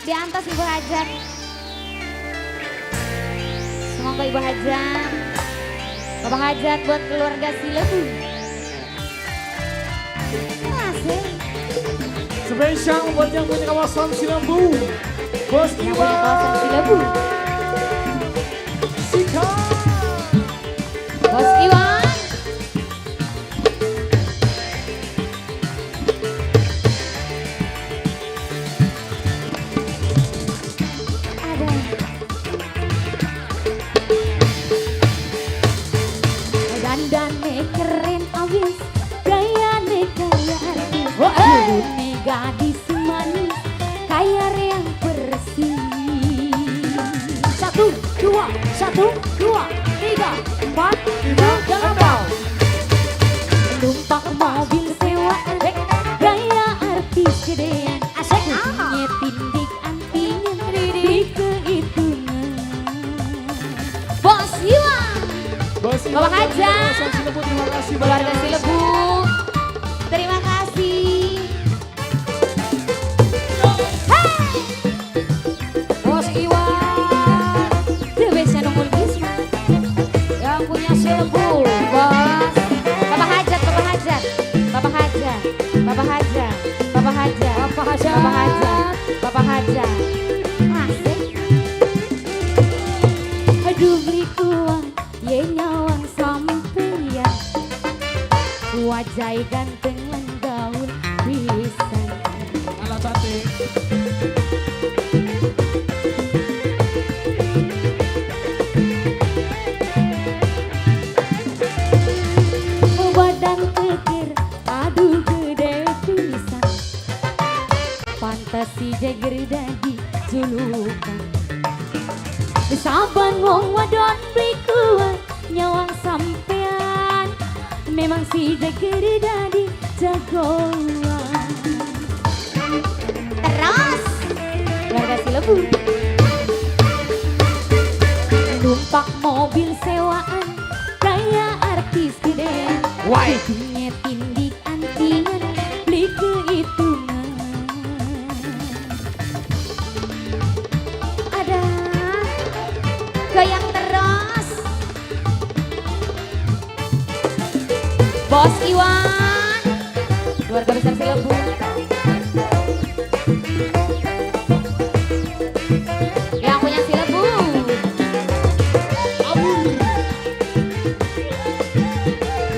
Di atas Ibu Hajat. Semoga Ibu Hajat. Bapak Hajat buat keluarga Silebu. Asik. Spesial buat yang punya kawasan Silembu. Bos Yang punya kawasan Silebu. Sikat. Bos Iwan. Ada. Dandane keren abis, gayane kaya artis, kulune gadis manis, kaya reang persis. 1, 2, 1, 2, 3, 4, 5, 6. Numpak mobil sewaan, gaya artis gedean, Asik. punya tindik antingan, beli kehitungan. Bos Iwan, Bos Iwan. Bapak Hajat. Kawasan Silembu, terima kasih keluarga banyak. Silebu, terima kasih. Hey! Bos Iwan The best Nungul Bisma. yang punya Silebu, Bos. Bapak Hajat, Bapak Hajat, Bapak Hajat, Bapak Hajat, Bapak Hajat, Bapak Hajat. Bapak Hajat, Bapak Hajat. Asik. Aduh beli uang, ye nyawang sampeyan. Wajah ganteng lan gaul pisan. Alah cantik. Badan keker, aduh gede pisan. Pantes si jeger dadi julukan. Saban wong wadon beli kuat nyawang sampean. Memang si jeger dadi jagoan. Terus keluarga Silebu. Numpak mobil sewaan kayak artis gede. Why? Punya tindik antingan beli kehitungan. Ada goyang terus. Bos Iwan, keluarga besar Silebu. Yang punya Silebu.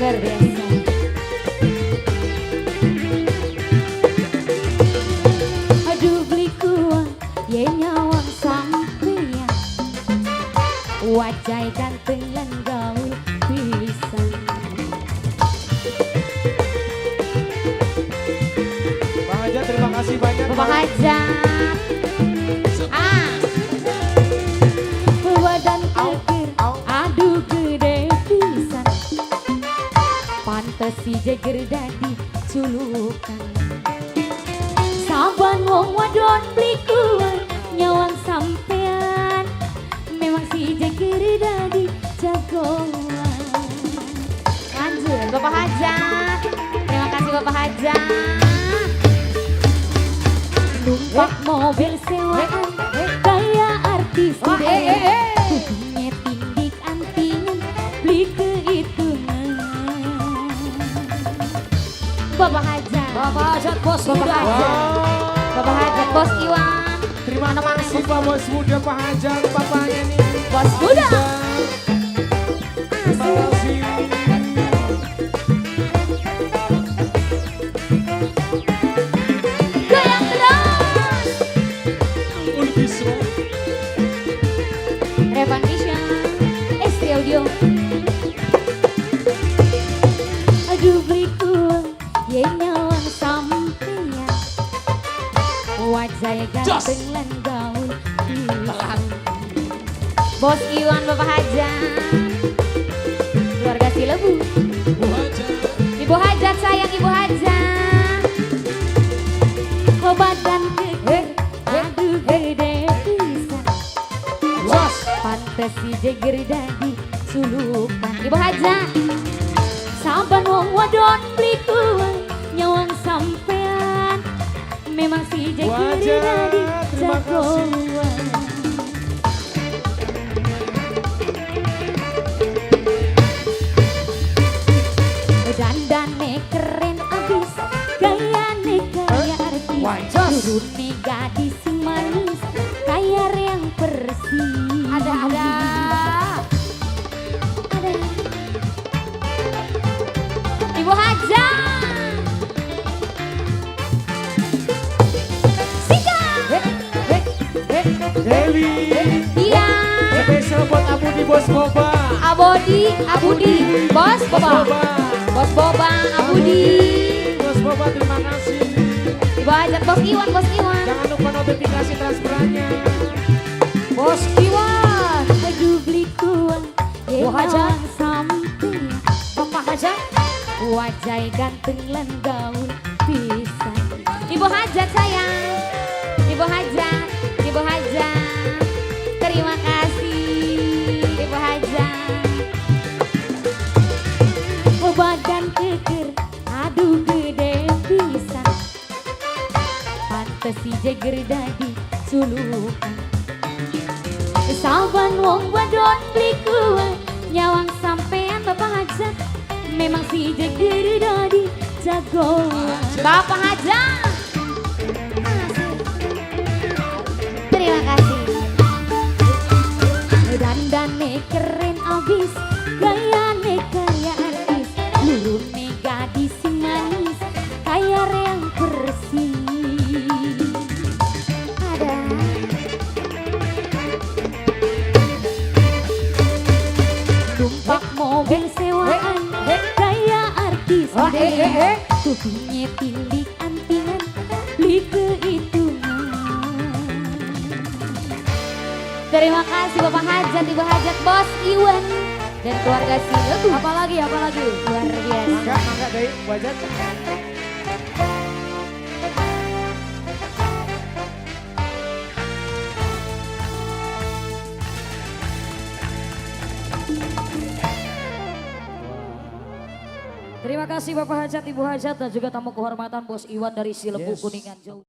Luar biasa. Aduh beli kuah, ye nyawang sampeyan. Wajah ganteng lan gaul pisan. Bang Hajat, terima kasih banyak. Bapak Hajat. Ah. Badan keker, aduh gede pisan. Pantes si jeger dadi julukan. Saban wong wadon beli kuat nyawang sampean. Memang si jeger dadi jagoan. Lanjut Bapak Hajat. Terima kasih Bapak Hajat. Numpak mobil sewaan kayak artis gede. Punya tindik antingan beli kehitungan. Bapak Hajat. Bapak Hajat, Bos Bapak Muda. Hajat. Bapak Hajat, Bos Iwan. Terima kasih Pak Bos Muda, Pak Hajat, papanya nih. Bos Muda. Terima kasih. Goyang terus. Ulbisro. Revan Misha, Estri Audio. Aduh beli kuah, ye nyawang sampeyan. Wajah ganteng lan gaul pisan. Bos Iwan, Bapak Hajat, keluarga Silebu. Bu Hajat. Ibu Hajat sayang Ibu Hajat. Oh badan keker, aduh gede pisan. Jos. Pantes si jeger dadi julukan. Ibu Hajat. Saban wong wadon beli kuah nyawang sampean. Memang si Bu jeger Hajat, dadi terima Terima kasih. Jagoan. Dandane keren abis, gayane kaya artis, Jos. turune gadis sing manis, kaya reang persis. Ada ada. Ada. Ibu Hajah. Sikat. Hei, hei, hei. Dewi. Iya. Spesial buat Abudi Bos Boba. Abodi, Abudi, Bos Boba. Boba. Bos Boba, Abudi. Bos Boba terima kasih. Ibu Hajat, Bos Iwan, Bos Iwan. Jangan lupa notifikasi transferannya. Bos Iwan. Aduh beli kuah, Bu Hajat. sampai Bapak Hajat. wajah ganteng lan gaul pisan. Ibu Hajat sayang, Ibu Hajat, Ibu Hajat, terima kasih Ibu Hajat. Badan keker, aduh gede pisan. Pantes si jeger dadi sulukan. Saban wong wadon beli kuah, nyawang sampean Bapak Hajat. Memang si jeger dadi jagoan. Bapak Hajat. Asik. Terima kasih. Dandane keren abis, gayane kaya artis, lurune gadis sing manis, kaya reang persis. Ada. Numpak mobil sewaan, kaya artis Ah, eh, eh, eh. kupingnya tilik antingan, beli kehitungan. Terima kasih Bapak Hajat, Ibu Hajat, Bos Iwan, dan keluarga Silebu. Apalagi, apalagi. Luar biasa. Mangga, mangga dari Bu Hajat. Terima kasih Bapak Hajat, Ibu Hajat, dan juga tamu kehormatan Bos Iwan dari Silebu Yes. Kuningan Jauh.